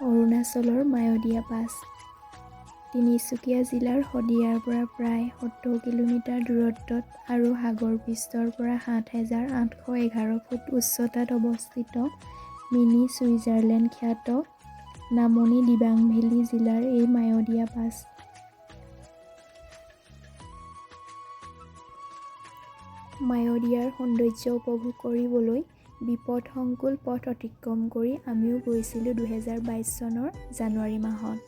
অৰুণাচলৰ মায়'দিয়া পাছ। তিনিচুকীয়া জিলাৰ শদিয়াৰ পৰা প্ৰায় 70 কিলোমিটাৰ দূৰত্বত আৰু সাগৰ পৃষ্ঠৰ পৰা 7811 ফুট উচ্চতাত অৱস্থিত মিনি ছুইজাৰলেণ্ড খ্যাত নামনি দিবাং ভেলী জিলাৰ এই মায়'দিয়া পাছ। মায়'দিয়াৰ সৌন্দৰ্য উপভোগ কৰিবলৈ বিপদসংকুল পথ অতিক্ৰম কৰি আমিও গৈছিলোঁ 2022 চনৰ জানুৱাৰী মাহত।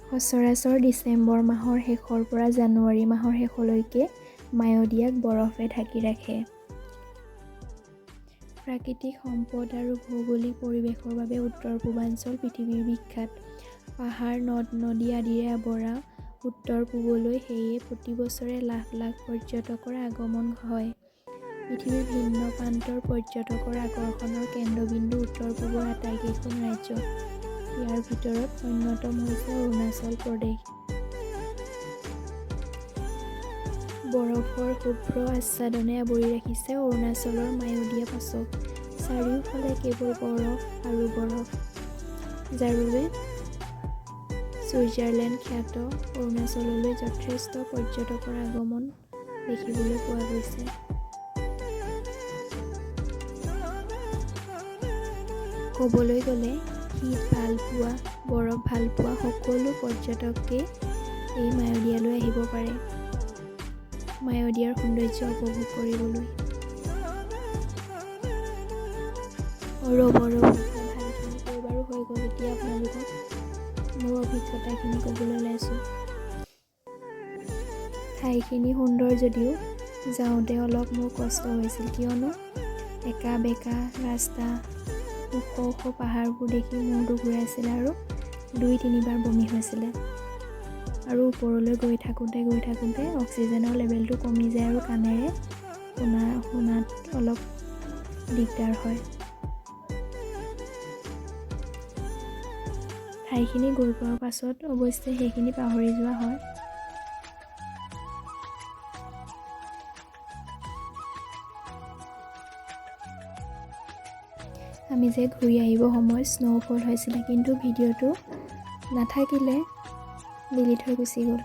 সচৰাচৰ ডিচেম্বৰ মাহৰ শেষৰ পৰা জানুৱাৰী মাহৰ শেষলৈকে মায়'দিয়াক বৰফে ঢাকি ৰাখে। প্ৰাকৃতিক সম্পদ আৰু ভৌগোলিক পৰিৱেশৰ বাবে উত্তৰ পূৰ্বাঞ্চল পৃথিৱীৰ বিখ্যাত। পাহাৰ, নদ নদী আদিৰে আৱৰা উত্তৰ পূবলৈ সেয়ে প্ৰতিবছৰে লাখ লাখ পৰ্যটকৰ আগমন হয়। পৃথিৱীৰ ভিন্ন প্ৰান্তৰ পৰ্যটকৰ আকৰ্ষণৰ কেন্দ্ৰবিন্দু উত্তৰ পূবৰ আটাইকেইখন ৰাজ্য। ইয়াৰ ভিতৰত অন্যতম হৈছে অৰুণাচল প্ৰদেশ। বৰফৰ শুভ্ৰ আচ্ছাদনে আৱৰি ৰাখিছে অৰুণাচলৰ মায়'দিয়া পাছক। চাৰিওফালে কেৱল বৰফ আৰু বৰফ, যাৰ বাবে ছুইজাৰলেণ্ড খ্যাত অৰুণাচললৈ যথেষ্ট পৰ্যটকৰ আগমন দেখিবলৈ পোৱা গৈছে। ক'বলৈ গ'লে শীত ভালপোৱা, বৰফ ভালপোৱা সকলো পৰ্যটকেই এই মায়'দিয়ালৈ আহিব পাৰে মায়'দিয়াৰ সৌন্দৰ্য উপভোগ কৰিবলৈ। ৰ'ব ৰ'ব, ভালখিনি কৈ বাৰু হৈ গ'ল। এতিয়া আপোনালোকক মোৰ অভিজ্ঞতাখিনি ক'বলৈ ওলাইছোঁ। ঠাইখিনি সুন্দৰ যদিও যাওঁতে অলপ মোৰ কষ্ট হৈছিল, কিয়নো একা বেকা ৰাস্তা, ওখ ওখ পাহাৰবোৰ দেখি মূৰটো ঘূৰাইছিলে আৰু দুই তিনিবাৰ বমি হৈছিলে। আৰু ওপৰলৈ গৈ থাকোঁতে গৈ থাকোঁতে অক্সিজেনৰ লেভেলটো কমি যায় আৰু কাণেৰে শুনাত অলপ দিগদাৰ হয়। ঠাইখিনি গৈ পোৱাৰ পাছত অৱশ্যে সেইখিনি পাহৰি যোৱা হয়। আমি যে ঘূৰি আহিব সময়ত স্ন'ফল হৈছিলে, কিন্তু ভিডিঅ'টো নাথাকিলে, ডিলিট হৈ গুচি গ'ল।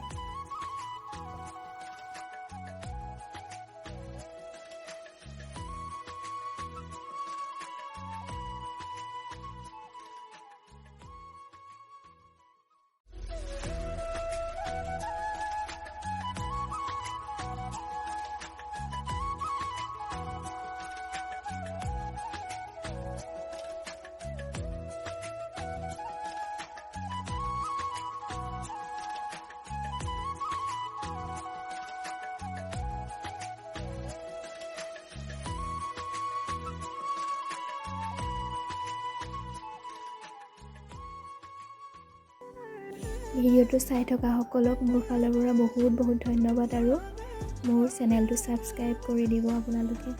ভিডিঅ'টো চাই থকাসকলক মোৰ ফালৰ পৰা বহুত বহুত ধন্যবাদ আৰু মোৰ চেনেলটো ছাবস্ক্ৰাইব কৰি দিব আপোনালোকে।